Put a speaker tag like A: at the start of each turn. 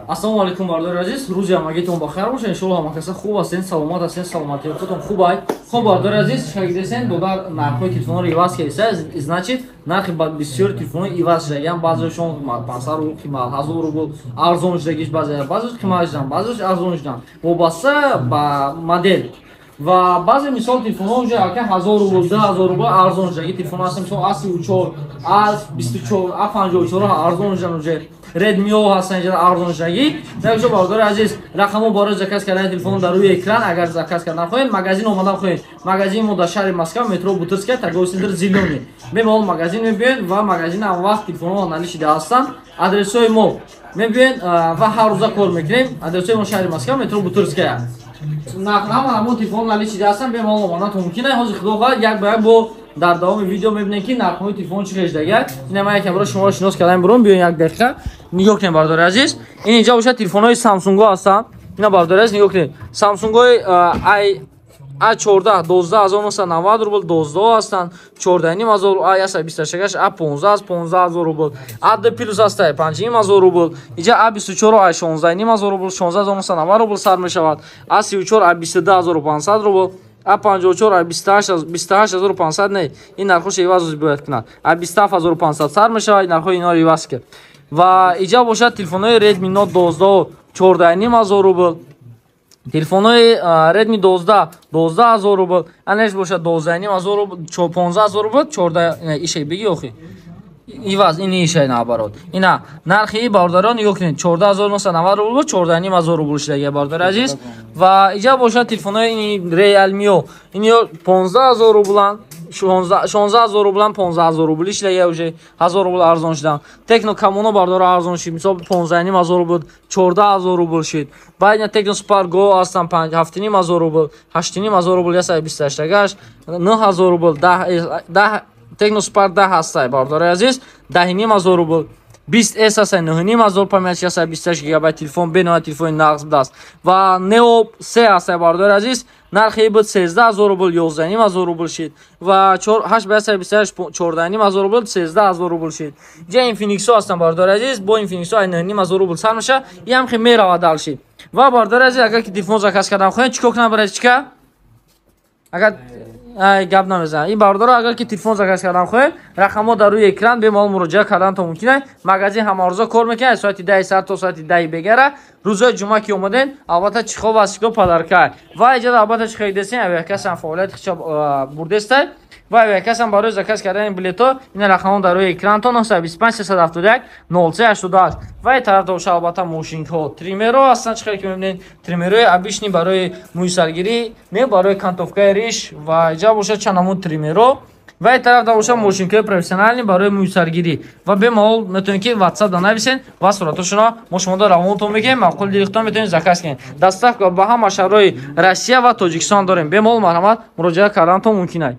A: Ассалому алайкум, бардори азиз, рӯзи ҳамагитон бахайр бошад. Иншоалло, ҳама каса хуб ҳастен, саломат ҳастен, саломатии худтон хуб ай. Хоб, бардори азиз, шагидесен, додар нархҳои телефонро иваз кардиса, значит, нархи бисёри телефонҳо иваз шудагиам. Баъзеашон 500 рубл қимат, 1000 рубл арзон шудагиш, баъзеаш қимат шудан, баъзеаш арзон шудан, вобаста ба модел. Ва баъзе, мисол, телефонҳо уже ака 1000 рубл, 2000 рубл арзон шудаги телефон ҳаст. Мисол, А34, А24, А54 арзон шудан, уже Редмио ҳастан инҷа арзон шудагӣ. Дагшо, бародари азиз, рақамҳо барои заказ кардани телефон дар рӯи экран. Агар заказ кардан хоҳед, магазин омадан хоҳед, магазини мо дар шаҳри Москва, метро Бутырская, торговый центр «Зелёный». Бемалол магазин мебиёед ва магазин ҳам вақт телефонҳо наличии ҳастанд. Адресҳои мо мебиёед ва ҳар рӯза кор мекунем. Адресҳои мо: шаҳри Москва, метро Бутырская. Ҳама ҳамон телефон наличии ҳастанд, бемалол омадан мумкин аст. Ҳозир, худо хоҳад, як ба як бо дар давоми видео мебинем, ки нархҳои телефон чӣ хел. Ина ман якам барои шуморо шинос кардан буром. Биён, як дақиқа нигоҳ кунем, бардори азиз. Ин инҷа бошад, телефонҳои Самсунго ҳастанд. Ина, бардори азиз, нигоҳ кунед, Самсунгои ай А14 12 990 рубл, 12 ҳастанд 14 500, А128, А15 аст 15 000 рубл, А2 плюс аст 5 500 рубл. Иҷа А24 ай 16 500 рубл, 16 990 рубл сар мешавад. А34 ай 22 500 рубл, А54 ай 28 500. Не, ин нархош иваз бояд кунад, ай 27 500 сар мешавад. Нархҳои инҳоро иваз кард. Ва иҷа бошад, телефонҳои Redmi Note 12 14 500 рубл, телефонҳои Redmi 12 12 000 рубл, анеш бошад 12 500 рубл, 15 000 рубл, 14 ишай биги охи иваз ин ишай, наоборот. Ина нархи, бародарон, нигоҳ кунед, 14 990 рубл, 14 500 рубл шудаги, бародари азиз. Ва иҷа бошад, телефонҳои ини Realme, иниё 15 000 рубланд, 16 000 рублан, 15 000 рубли шудаги, уже 1000 рубл арзон шудан. Техно Камоно, бардора, арзон шид, мисол, 15 500 буд, 14 000 рубл шид. Баъд ина Техно Spark Go ҳастан 7500 рубл, 8500 рубл, 128 гаш 9000 рубл, 10 Техно Spark 10 ҳастай, бардораи азиз, 10 500 рубл. 20 с ҳастай 9500, память 128 гигабайт, телефон бениҳоят телефони нағз будааст. Ва Neo 3 ҳастай, бардори азиз, нархи буд 13 000 рубл, 11 500 рубл шид. Ва 8 ба 128 14 500 рубл, 13 000 рубл шид. Ҷа Инфиниксҳо ҳастанд, бардори азиз, бо Инфиниксҳо ай 9500 рубл сар мешавад, ям хе меравад дальше. Ва, бардори азиз, агар ки телефон заказ кардан хоҳед, чӣ кор кунам, барои чика агар ай гап намезанам ин бародаро, агар ки телефон заказ кардан хоҳед, рақамҳо дар рӯи экран, бемалол муроҷиат карданатон мумкин аст. Магазин ҳамарӯза кор мекунад, аз соати 10 сар то соати 10 бегара. Рӯзои ҷумъа ки омаден, албатта, чехол ва стекло подарка. Ва иҷода, албатта, чӣ харидесен, авиакассам фаъолияти хича бурдестай. Ва авиакассам барои заказ кардани билето, ина рақамҳо дар рӯи экрантон: 925 371 03 88. Ва ин тараф доша, албатта, мошинкҳо, триммерҳо ҳастанд. Чӣ хеле ки мебинед, триммерҳои обычный барои мӯйсаргирӣ не, барои окантовкаи риш. Ва иҷа бошад, чанд намуд триммерҳо. Ва ин тараф бошад, мошинкаи профессиональный барои мӯйсаргирӣ. Ва бемалол метавонед, ки WhatsApp да нависен ва суратошонро мо шумода равонтон мекунем. Маъқул дилихтон, метавонед заказ кунед. Доставка ба ҳама шаҳрҳои Россия ва Тоҷикистон дорем. Бемалол марҳамат, муроҷиат карданатон мумкин аст.